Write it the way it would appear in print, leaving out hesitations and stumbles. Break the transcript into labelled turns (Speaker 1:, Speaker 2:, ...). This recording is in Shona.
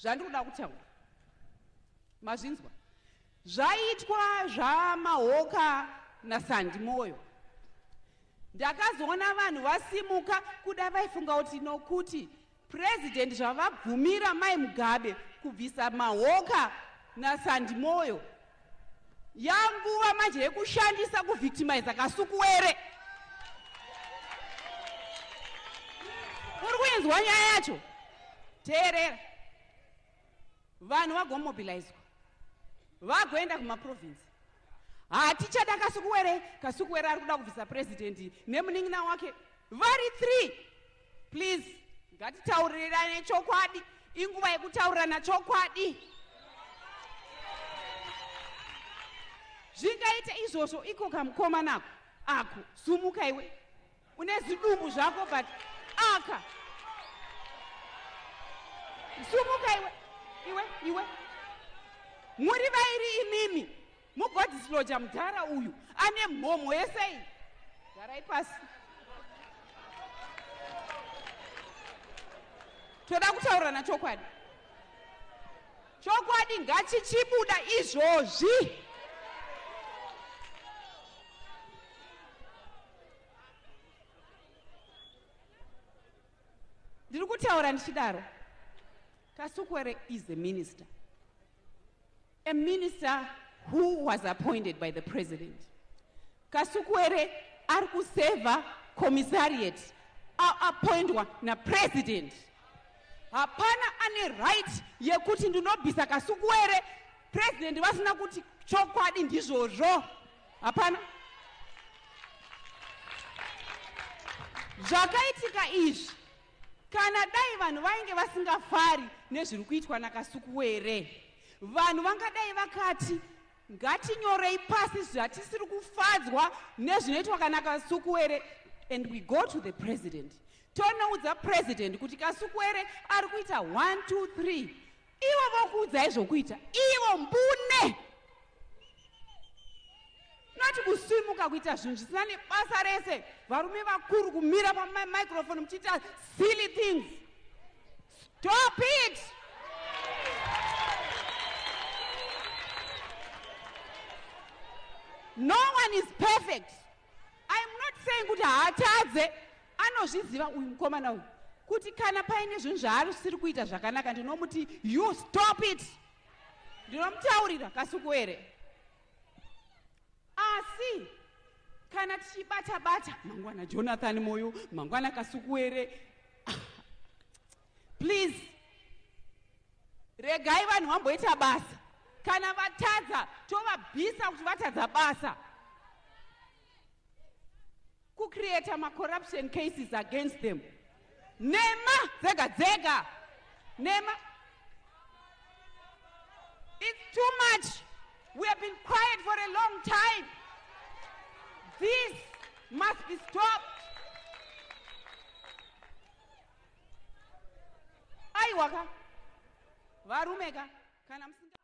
Speaker 1: Zvandiri kuda kutaura mazvinzwa. Zvaitwa zvaMahoka naSandi Moyo. Ndakazoona vanhu vasimuka kuda vaifunga kuti nokuti president zvavabvumira Mai Mugabe kubvisa Mahoka naSandi Moyo, yanguva manje yekushandisa kuvictimiza Kasukuwere. Uri kuinzwa nyaya yacho? Teerera. Vanhu vagomobilizwa, vagoenda kumaprovince. Hatichada Kasukuwere. Kasukuwere ari kuda kubvisa president nemunin'ina wake vari 3. Please, ngatitaurirane chokwadi. Inguva yekutaurirana chokwadi. Zvingaite izvozvo iko kamukomanako ako, sumuka iwe, une zidumbu zvako, but aka sumuka iwe, iwe, iwe, muri vairi imimi mugodisloja. Mudhara uyu ane mhomho yesei. Garai pasi, toda kutaurirana chokwadi. Chokwadi ngachichibuda izvozvi. Ndiri kutaura ndichidaro, Kasukuwere is a minister, a minister who was appointed by the president. Kasukuwere ari kusevha commissariat aappointwa napresident. Hapana ane right yekuti ndinobvisa Kasukuwere president vasina kuti chokwadi ndizvozvo. Hapana. Zvakaitika izvi, kana dai vanhu vainge vasingafari nezviri kuitwa naKasukuwere, vanhu vangadai vakati ngatinyorei pasi zvatisiri kufadzwa nezvinoitwa kana Kasukuwere, and we go to the president, tonoudza president kuti Kasukuwere ari kuita 1 2 3. Ivo vokuudzai zvokuita ivo mbune, noti kusimuka kuita zvinhu zvisina nebasa rese. Varume vakuru kumira pamicrophone muchiita silly things. Stop it. No one is perfect. I'm not saying kuti haatadze. Anozviziva uyu mukomana uyu kuti kana paine zvinhu zvaasiri kuita zvakanaka, ndinomuti, "You stop it." Ndinomutaurira Kasukuwere. Asi kana tichibata bata, mangwana Jonathan Moyo, mangwana Kasukuwere, please, regai vanhu vamboita basa. Kana vatadza, tovabvisa kuti vatadza basa. Kucreata macorruption cases against them, nema dzega dzega, nema. It's too much. We have been quiet for a long time. This must be stopped. Aiwa ka, varume ka, kana musinga